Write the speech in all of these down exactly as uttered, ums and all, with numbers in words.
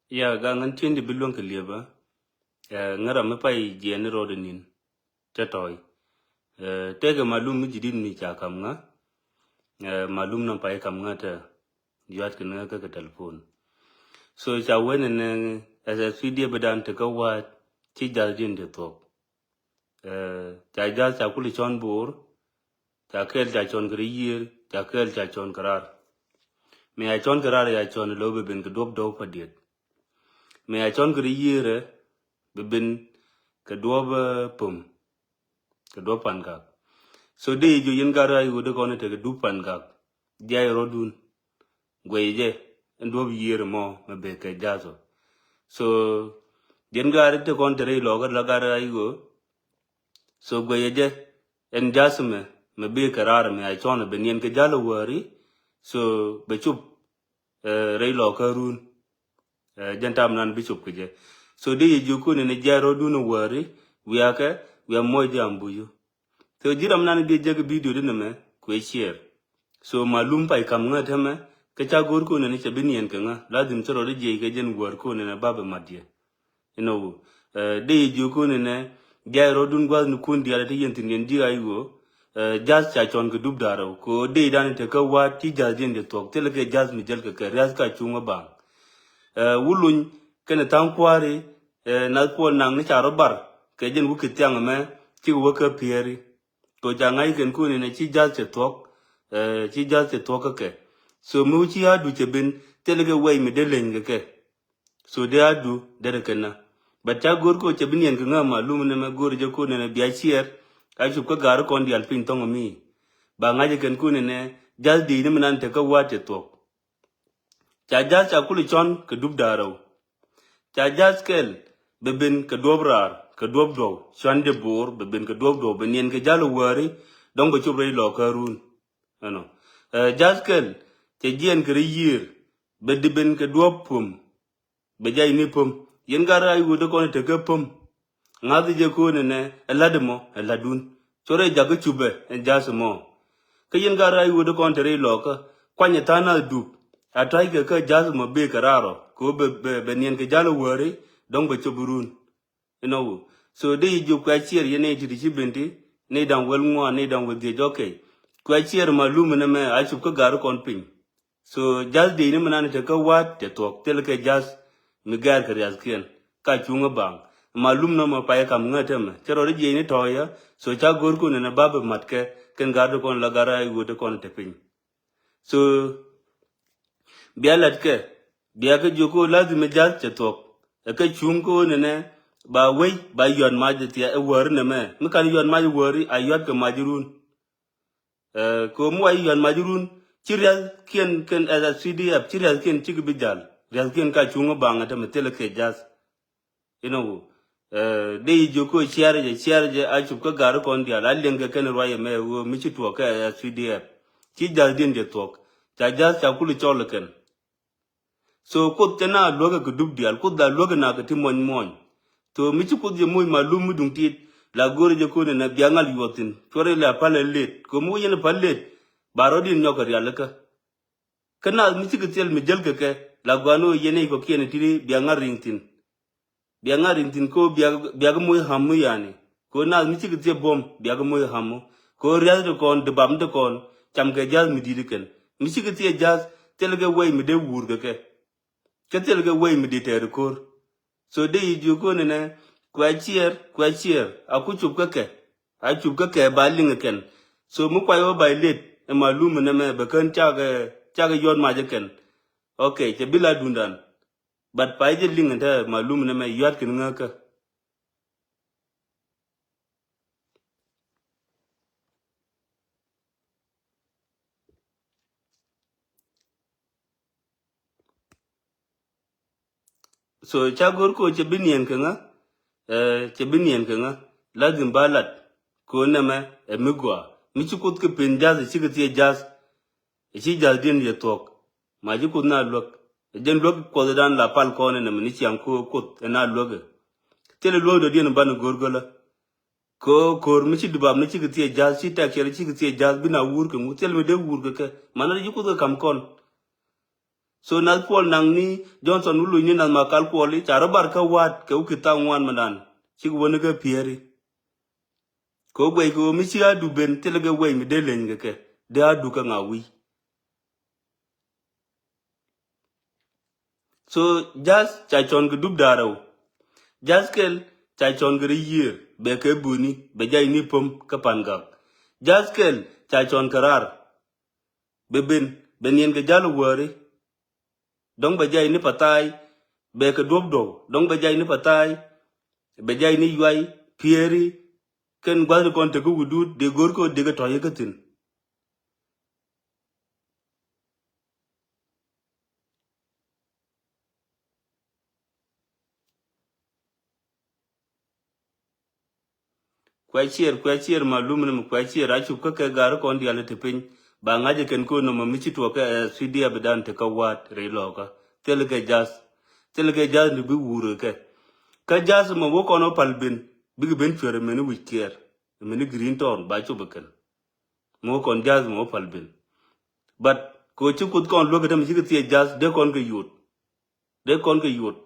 Ya, gaŋ ɣän ti̱en di bi luäŋ kɛ liepä. Ɛ, ŋära mi pay jiɛn ni rɔɔdɛ ni̱n. Cä tɔy. Ɛ, tëëkɛ malum mi ji̱ di̱t mi ca kam ŋä. Ɛ, malum nɔ pay kam ŋä tɛ. Yuat kɛ ni ŋä kä kɛ telephone. So ca wen ni S S P D bi dan ti kä wa̱a̱t ci ja̱th di̱n di thuɔ̱k. Ɛ, ca ja̱th ca kul cɔn bo̱o̱r. Ca kɛɛl ca cɔn kɛ ri yiër, ca kɛɛl ca cɔn kɛ raar. Mi a cɔn kɛ raar ya cɔn lo̱ bi bin kɛ duɔ̱p dɔw pa diet. Mi a cɔn kɛ ri yiër ɛ, bi bin kɛ duɔ̱p, ɛ, pum. Kɛ duɔ̱p pan gak. So dee jiök yɛn gat ray ɣöö dee kɔn tekɛ dup pan gak. Diay rɔ̱dun. Guɛy jɛ, ɛn duɔ̱p yiër mɔ mɛ bek kɛ ja̱th ɔ. So, yɛn gat te kɔn te rɛy lɔkä la gat ray ɣöö. So guɛy jɛ, ɛn ja̱th mɛ, mɛ bek kɛ raar mɛ a cɔn bɛ niɛn kɛ ja̱l wäri. So, bɛ cup, ɛ, rɛy lɔkä run. Ɛ, jɛn tam nan bi cup kɛ jɛ. So dee jiök kɔn ni jɛ rɔ̱dun wäri, wiakɛ, wiak mɔc jɛ ambuyu. So ji̱ ram nan bi jek video di nɛmɛ kuɛ share. So malum pay kam ŋä tämɛ, kä ca go̱r kɔn ni cɛ bi niɛn kɛ ŋä, lazim cɛ rɔ di jiɛc kɛ jɛn wäär kɔn ni bapɛ mat yɛ. Inɔ wu, ɛ, dee jiök kɔn ni jay rɔ̱dun gua̱th ni kun diaal ti yɛn thi̱n yɛn ji̱ ay ɣöö, ɛ, ja̱th ca cɔn kɛ dup da̱rɛw, kɛ ɣöö dee dan te kä wa̱a̱t ci ja̱th diɛn di thuɔ̱k, thilɛ kɛ ja̱th mi jäl kɛ kɛ ria̱th ka cuŋä baŋ. Ɛ, wuluny kɛnɛ tha̱a̱ŋ kua̱ri, ɛ, nath puɔl naŋ ni ca rɔ bar, kɛ jɛn wä ki thiaŋ ɛmɛ, cikɛ wä kä piɛɛri. Kɛ ca ŋa̱c kɛn kun inɛ ci ja̱th cɛ thuɔ̱k, ɛ, ci ja̱th cɛ thuɔ̱k kä kɛ. So mi wä ci adu cɛ ben, thilɛ kɛ wɛy mi dee leny kɛ kɛ. So dee adu derɛ kɛn na. But ca go̱r kɛ cɛ bi niɛn kɛ ŋä malum nɛmɛ go̱r jɛ kun inɛ bia ciɛɛr, a cup kä ga̱r kɔn diaal piny thɔŋ mi. Ba ŋa̱c kɛn kun inɛ, ja̱th dee ni mi nan te kä wa̱a̱t cɛ thuɔ̱k. Ca ja̱th ca kul cɔn kɛ dup da̱rɛw. Ca ja̱th kɛl bɛ ben kɛ duɔ̱p raar, kɛ duɔ̱p duɔ̱w, cuan jɛ bo̱o̱r, bɛ ben kɛ duɔ̱p duɔ̱w, bɛ niɛn kɛ ja̱l wäri, dɔ̱ŋ bɛ cop rɛy lɔkä run. Ɛnɔ. Ɛ, ja̱th kɛl, cɛ jiɛn kɛ rɛy yiër, bɛ di ben kɛ duɔ̱p pum. Bɛ jay ni pum. Yɛn gat ray wut kɔn tekɛ pum. Ŋa̱th jɛ ko̱n ɛnɛ, ɛ la̱t ɛmɔ, ɛ la̱tdun. Corɛ jakä cupɛ, ɛ ja̱th ɛmɔ. Kä yɛn gat ray wut kɔn te rɛy lɔkä, kuany ɛ tha̱a̱ŋ nath dup. A ta̱ckɛ kä ja̱th ɛmɔ bek kɛ raar ɔ, kɛ ɣöö bɛ, bɛ, bɛ niɛn kɛ ja̱l wäri, dɔ̱ŋ bɛ cop run. Inɔ wu. So dee jiök kuɛ ciɛɛr yɛn nɛy ti ti ci ben ti, nɛy da̱ŋ wäl ŋuan, nɛy da̱ŋ wäl dhiec, okay. Kuɛ ciɛɛr malum nɛmɛ, a cup kä ga̱r kɔn piny. So ja̱th dee ni mi nan te kä wa̱a̱t cɛ thuɔ̱k, thilɛ kɛ ja̱th mi gɛɛr kɛ riathkiɛn. Ka cuŋä baŋ. Malum nɔmɔ pay kam ŋä tämɛ. Cɛ rɔ ri jiɛc ni tɔ̱ɔ̱yä. So ca go̱r kun ɛnɛ bapɛ mat kɛ, kɛn ga̱r ti kɔn la ga̱r a iwuot ti kɔn te piny. So bia la̱t kɛ, bia kɛ jiök kɛ lazim ɛ ja̱th cɛ thuɔ̱k. Ɛ kɛ cuŋ kɛ ɣöö nɛnɛ, ba wei, ba yuat mac ɛ thia̱ ɛ wäri nɛmɛ. Mi kan yuat mac ɛ wäri, a yuat kɛ mac run. Ɛ, kɛ ɣöö mi wa yuat mac run, ci riathkiɛn kɛn S S P D F, ci riathkiɛn cikɛ bi ja̱l. Riathkiɛn ka cuŋ ɛ baŋ ɛ tämɛ thilɛ kɛ ja̱th. Inɔ wu. Ɛ, dee jiök kɛ ciɛɛr jɛ, ciɛɛr jɛ a cup kä ga̱r kɔn diaal, a liɛŋ kɛ kɛn ruac ɛmɛ ɣöö mi ci tuɔɔk kɛ S P D F. Ci ja̱thdiɛn jɛ thuɔ̱k. Ca ja̱th ca kul cɔl kɛn. So kuoth cɛ na luäk kɛ dup diaal, kuoth la luäk kɛ na kɛ ti muɔny muɔny. So mi ci kuoth jɛ moc malum mi duŋ tit, la go̱o̱rɛ jɛ ko̱n ɛnɛ bia ŋal yuɔth thi̱n. Cuɔrɛ la pal ɛ let. Kɛ mi wä yɛn pal let, ba rɔ̱diɛn nyɔk kɛ rialikä. Kä naath mi cikɛ thil mi jäl kɛ kɛ, la gɔaa ni ɣöö yɛn nɛy kɔ̱kiɛn ɛ ti̱ti̱ bia ŋa̱r ri̱ŋ thi̱n. Bia ŋa̱r ri̱ŋ thi̱n kɛ ɣöö bia, bia kɛ moc ha̱m mi yani. Kɛ ɣöö naath mi cikɛ thil buɔ̱m, bia kɛ moc ha̱m mi. Kɛ ɣöö riath ti kɔn, dibam ti kɔn, cam kɛ ja̱th mi di̱t kɛn. Mi cikɛ thil ja̱th, thil kɛ wɛy mi dee wuur kɛ kɛ. Kä thil kɛ wɛy mi di̱t tɛɛr ko̱r. So dee yi jiök ko̱n ɛnɛ, kuɛ ciɛɛr, kuɛ ciɛɛr, a ku cup kä kɛ. A cup kä kɛ ba liŋ kɛn. So mi kuay wä ba ilët, ɛ malum nɛmɛ, bɛ kän cakɛ, cakɛ yuɔt mac kɛn. Okay, cɛ bi la dundan. But pay jɛ liŋ ɛn te malum nɛmɛ yuat kɛn ŋäkä. So ca go̱r ko cɛ bi niɛn kɛ ŋä, ɛ, cɛ bi niɛn kɛ ŋä, lazim ba lat. Ko nɛmɛ ɛ mi gɔaa. Mi ci kuoth kɛ pen ja̱th, cikɛ thiɛ ja̱th. Ci ja̱thdiɛn yɛ thuɔ̱k. Ma ci kuoth na luäk. Ɛ jɛn luäk kuɔthdan la pal kɔn ɛnɛ mi ni ciaŋ ko kuoth ɛ na luäk ɛ. Thilɛ luäk dɔ̱diɛn ban go̱r gölä. Ko ko̱r mi ci dubam ni cikɛ thiɛ ja̱th, ci tɛk cɛr cikɛ thiɛ ja̱th, bi na wur kɛ ŋu, thil mi dee wur kɛ kɛ. Man ri ci kuoth kɛ kam kɔn. So nath Kuɔl Naŋ ni Johnson Wuluny ni nath Makal Kuɔl i̱ ca rɔ bar kä wa̱a̱t kɛ wä ki thaŋ ŋuan mi dan. Cik wä ni kä Pieri. Kɛ wä guɛc kɛ wä mi ci Adu ben thilɛ kɛ guɛc mi dee leny kɛ kɛ. Dee Adu kɛ ŋa wi̱i̱. So Jath ca cɔn kɛ dup da̱rɛw. Jath kɛl ca cɔn kɛ ri yiër bɛ kɛ buni bɛ jay ni pom kä Pangak. Jath kɛl ca cɔn kɛ rar. Bɛ ben bɛ niɛn kɛ jal wäri. Dɔ̱ŋ bɛ jay ni Pathai bɛ kɛ duɔp duɔw. Dɔ̱ŋ bɛ jay ni Pathai bɛ jay ni Yuay Pieri. Kɛn gua̱thni kɔn tekɛ wudut dee go̱r kɛ dee kɛ tɔ̱c kä thi̱n. Kuɛ ciɛɛr, kuɛ ciɛɛr malum ni mi kuɛ ciɛɛr a cup kä kɛ gar kɔn diaal ti piny. Ba ŋa̱c ɛ kɛn kɛ nɔmɔ mi ci tuɔɔk kɛ S P D F dan ti kä wa̱a̱t rɛy lɔɔkä. Thil kɛ Jath. Thil kɛ Jath ni bi wur kɛ. Kä Jath mɔ wä kɔn wä pal ben. Bikɛ ben cuɛr mɛni wi̱c kiɛɛr. Mɛni Green Town ba cop ɛ kɛn. Mɔ kɔn Jath mɔ pal ben. But kɛ ci Kuoth kɔn luäk kɛ tɛm cikɛ thiec Jath dee kɔn kɛ yot. Dee kɔn kɛ yot.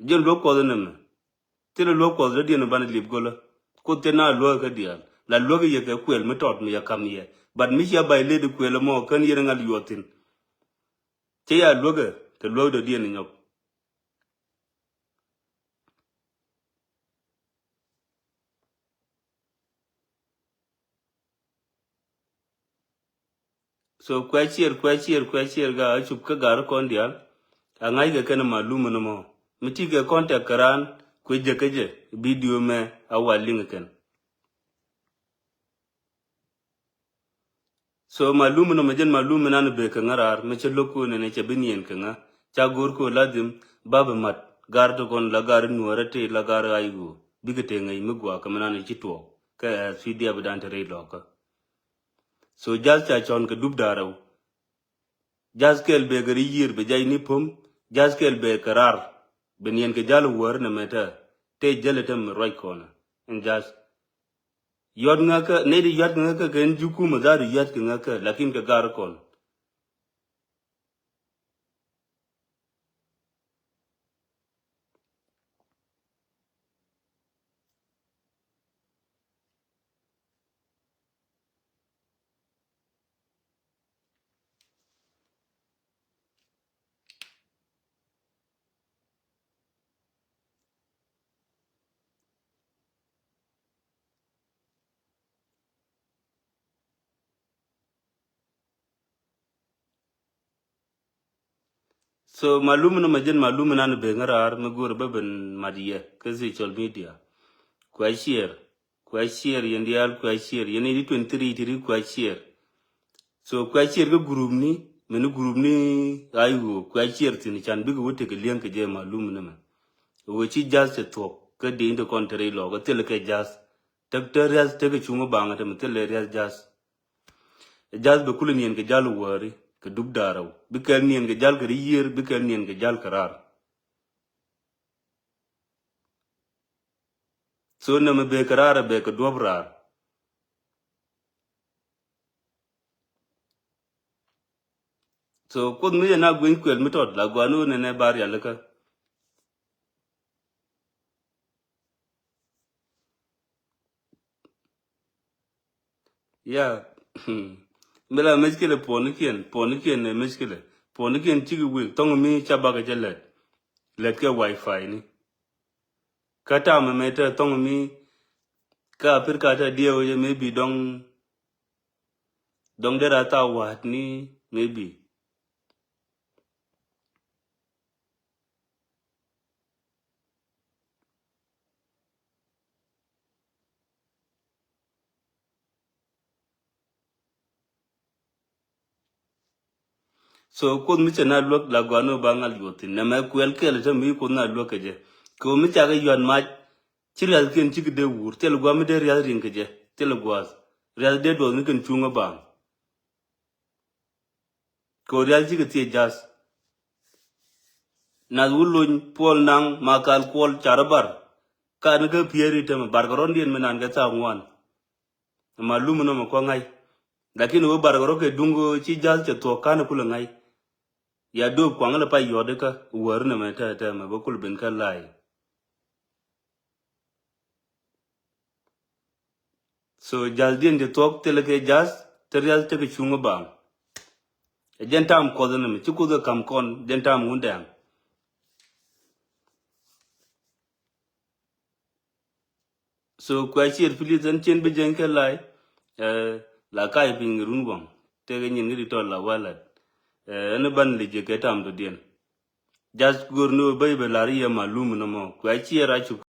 Jɛn luäk Kuɔth nɛmɛ. Thilɛ luäk Kuɔth dee diɛn banɛ lip golä. Kuoth cɛ na luäk kä diaal. La luäk yɛ kɛ kuɛl mi tɔt mi yɛ kam yɛ. But mi cia bay ledi kuɛl mɔ kän yɛn ŋal yuɔth thin. Cɛ ya luäk kɛ luäk dee diɛn nyɔk. So kuɛ ciɛɛr, kuɛ ciɛɛr, kuɛ ciɛɛr ga a cup kä gar kɔn diaal. A ŋa̱c kɛ kɛn malum ni mɔ. Mi ti kɛ contact kɛ raan kuɛ jɛ kä jɛ video mɛ a wa link kɛn. So malum ni mɔ jɛn malum mi nan bek kɛ ŋa raar mi cɛ lo̱k ko nɛnɛ cɛ bi niɛn kɛ ŋa. Ca go̱r ko ladhim ba bi mat gar ti kɔn la gar nuɔrɛ ti la gar ay ɣöö bikɛ te ŋäc mi guakä mi nan ci tuɔɔk kɛ S P D F dan te rɛy lɔɔkä. So Jath ca cɔn kɛ dup da̱rɛw. Jath kɛl bɛ kɛ ri yiër bɛ jay ni pom. Jath kɛl bɛ kɛ rar. Bɛ niɛn kɛ jal wäär nɛ mɛtɛ. Tëë jäl ɛ tɛm ruac kɔnɛ. Ɛn Jath. Yɔt ŋäkä, nɛy di yɔt ŋäkä kɛ ɛn jukuma dhar yɔt kɛ ŋäkä, lakin kɛ gar kɔn. So malum ni ma jɛn malum nan ben ŋa raar mi go̱o̱r bä ben mat yɛ kä social media. Kua share, kua share yɛn diaal, kua share yɛn di twenty three ti ri kua share. So kua share kä group ni, mɛn group ni ay ɣöö kua share thin can bikɛ wä tekɛ liɛŋ kɛ jɛ malum ni mɛ. Ɣöö ci Jath cɛ thuɔ̱k kä dee in te kɔn te rɛy lɔɔk kä thilɛ kɛ Jath. Tek te riath tek kɛ cuŋ baŋ te mi thilɛ riath Jath. Jath bɛ kulɛ niɛn kɛ jal wäri kɛ dup da̱rɛw. Bi kɛl niɛn kɛ jal kɛ ri yiër, bi kɛl niɛn kɛ jal kɛ raar. So nɛmɛ bɛ kɛ raar, bɛ kɛ duɔ̱p raar. So Kuoth mi yɛn a guiny kuɛl mi tɔt la guan wä nɛnɛ ba rialikä. Ya. Mi la mechkilɛ puɔnikiɛn, puɔnikiɛn ɛ mechkilɛ. Puɔnikiɛn ciki wik thɔŋ mi ca bakɛ cɛ lɛt. Lɛt kɛ wifi ni. Kä tam ɛmɛ te thɔŋ mi kä Africa te diɛw jɛ maybe dɔŋ, dɔŋ dera tha wa̱a̱t ni maybe. So Kuoth mi cɛ na luäk la gɔaa ni ba ŋal yuɔth thin nɛmɛ kuɛl kɛl te mi Kuoth na luäk kɛ jɛ. Kɛ mi cakɛ yuan mac ci riathkiɛn cikɛ dee wur thil gua̱a̱th mi dee riath riŋ kɛ jɛ thil gua̱a̱th. Riath dee duɔth ni kɛn cuŋä baŋ. Kɛ riath cikɛ thiec Jath. Nath Wulony, Puɔl Naŋ, Makal Kuɔl, Carɛ Bar. Kan kä Pieri tämɛ bar kɛ rɔ̱ndiɛn mi nan kɛ thaak ŋuan. Malum nɔmɔ kɔ ŋa̱c. Lakin wä bar kɛ rɔ kɛ duŋ ci Jath cɛ thuɔ̱k kan kulɛ ŋa̱c. Ya duɔ̱ɔ̱p kuaŋ lɛ pay yɔt ikä wäär nɛmɛ tɛtɛ mɛ bä kul ben kä lay. So ja̱thdiɛn ti thuɔ̱k thilɛ kɛ ja̱th ti riath tekɛ cuŋ i̱ bam. Ɛ jɛn tam kuɔth nɛmɛ ci kuoth kɛ ka̱m kɔn jɛn tam wundɛŋ. So kua ciɛt pilis ɛn cien bi jɛn kɛ lay. Eh, la kay piny run waŋ. Tekɛ nyin ŋi̱ri tɔl la walat. Eh, ɛn ban lic jɛ kɛ tam dɔ̱diɛn. Jath go̱r ni wä bäy bɛ lar yɛ malum nɔmɔ. Kua ciɛt a cuk.